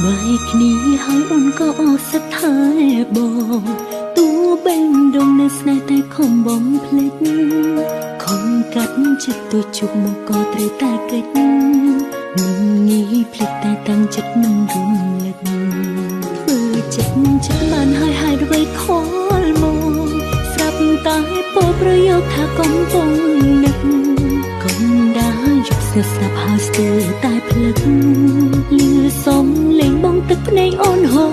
បែកគ្នាហើយអូនក៏សត្ថាបងតួបេងដងនៅស្នេហ៍តែខំបំភ្លេចខំកាត់ចិត្តទោះជប់មកក៏ត្រូវតែកិច្ចមិនងាយភ្លេចតែតាំងចិត្តមិនរំលឹកធ្វើចិត្តចិត្តបានហើយហើយអ្វីខលមកស្រាប់តែពោប្រយោគថាកំពុងនឹកកុំដាយប់ស្ងាត់ស្ដាប់ហើយស្ទើរតែភ្លឹកលឺសំលេងបងទឹកភ្នែកអូនហូ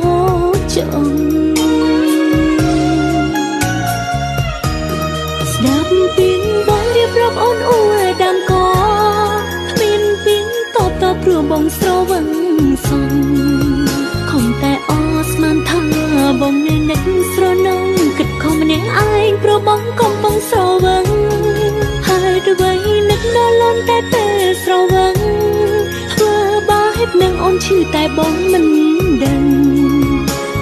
រចង់ស្ដាប់ពីបងរៀបរាប់អូនអួរដើមកគ្មានពីតបតព្រោះបងស្រវឹងសងខំតែអស្មានថាបងនៅនឹកស្រណងគិតខំម្នាក់ឯងព្រោះបងកំពុងស្រវឹងហើយអ្វីនឹកដល់លន់តែពេលស្រវឹងធ្វើបាបនឹងអូនឈឺតែបងមិនដឹង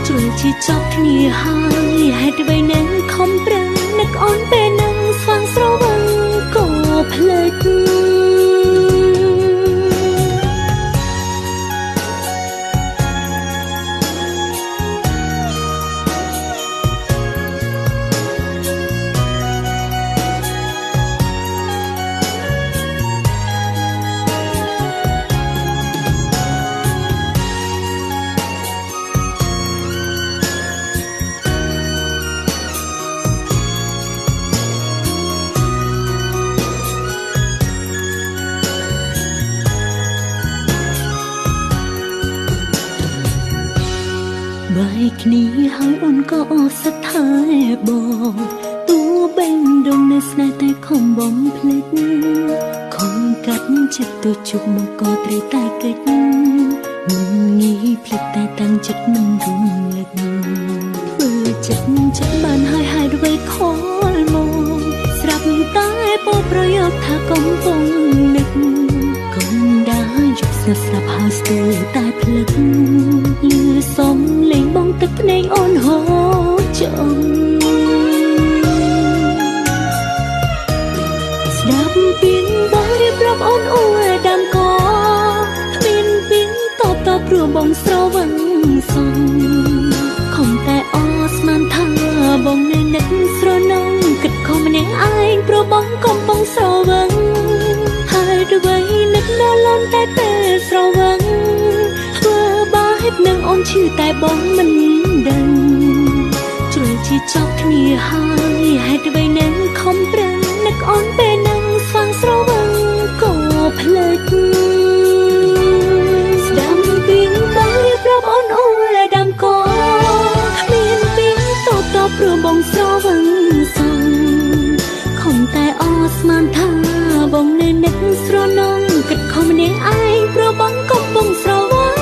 ជួយជាចប់គ្នាហើយហេតុអ្វីនឹងខំប្រឹងនឹកអូនពេលនឹងស្វាងស្រវឹងក៏ភ្លេចបែកគ្នាហើយអូនក៏សត្ថាបងតួបេងដងនៅស្នេហ៍តែខំបំភ្លេចខំកាត់ចិត្តទោះជប់មកក៏ត្រូវតែកិច្ចមិនងាយភ្លេចតែតាំងចិត្តមិនរំលឹកធ្វើចិត្តចិត្តបានហើយហើយអ្វីខលមកស្រាប់តែពោប្រយោគថាកំពុងនឹកកុំដាយប់ស្ងាត់ស្ដាប់ហើយស្ទើរតែភ្លឹកលឺសំលេងបងទឹកភ្នែកអូនហូរចង់ស្ដាប់ពីបងរៀបរាប់អូនអួរដើមកគ្មានពីតបតព្រោះបងស្រវឹងសងខំតែអស្មានថាបងនៅនឹកស្រណងគិតខំម្នាក់ឯងព្រោះបងកំពុងស្រវឹងហើយអ្វីនឹកដល់លន់តែពេលស្រវឹងធ្វើបាបនឹងអូនឈឺតែបងមិនដឹងជួយជាចប់គ្នាហើយហេតុអ្វីនឹងខំប្រឹងនឹកអូនពេលនឹងស្វាងស្រវឹងក៏ភ្លេចស្ដាប់ពីបងរៀបរាប់អូនអួរដើមកគ្មានពីតបតព្រោះបងស្រវឹងសងខំតែអស្មានថាបងនៅនឹកស្រណងគិតខំម្នាក់ឯងព្រោះបងកំពុងស្រវឹង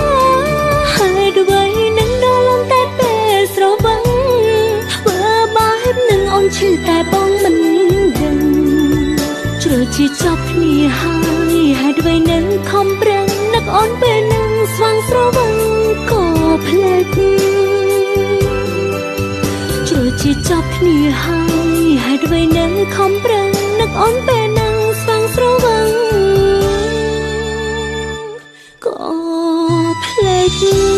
ហើយអ្វីនឹងដល់លំតែពេលស្រវឹងធ្វើបាបនឹងអូនឈឺតែបងមិនដឹងជ្រុលជាចប់គ្នាហើយហេតុអ្វីនឹងខំប្រឹងនឹកអូនពេលនឹងស្វាងស្រវឹងក៏ភ្លេចជ្រុលជាចប់គ្នាហើយហេតុអ្វីនឹងខំប្រឹងនឹកអូនពេលនឹងស្វាងស្រវឹងក៏ភ្លេច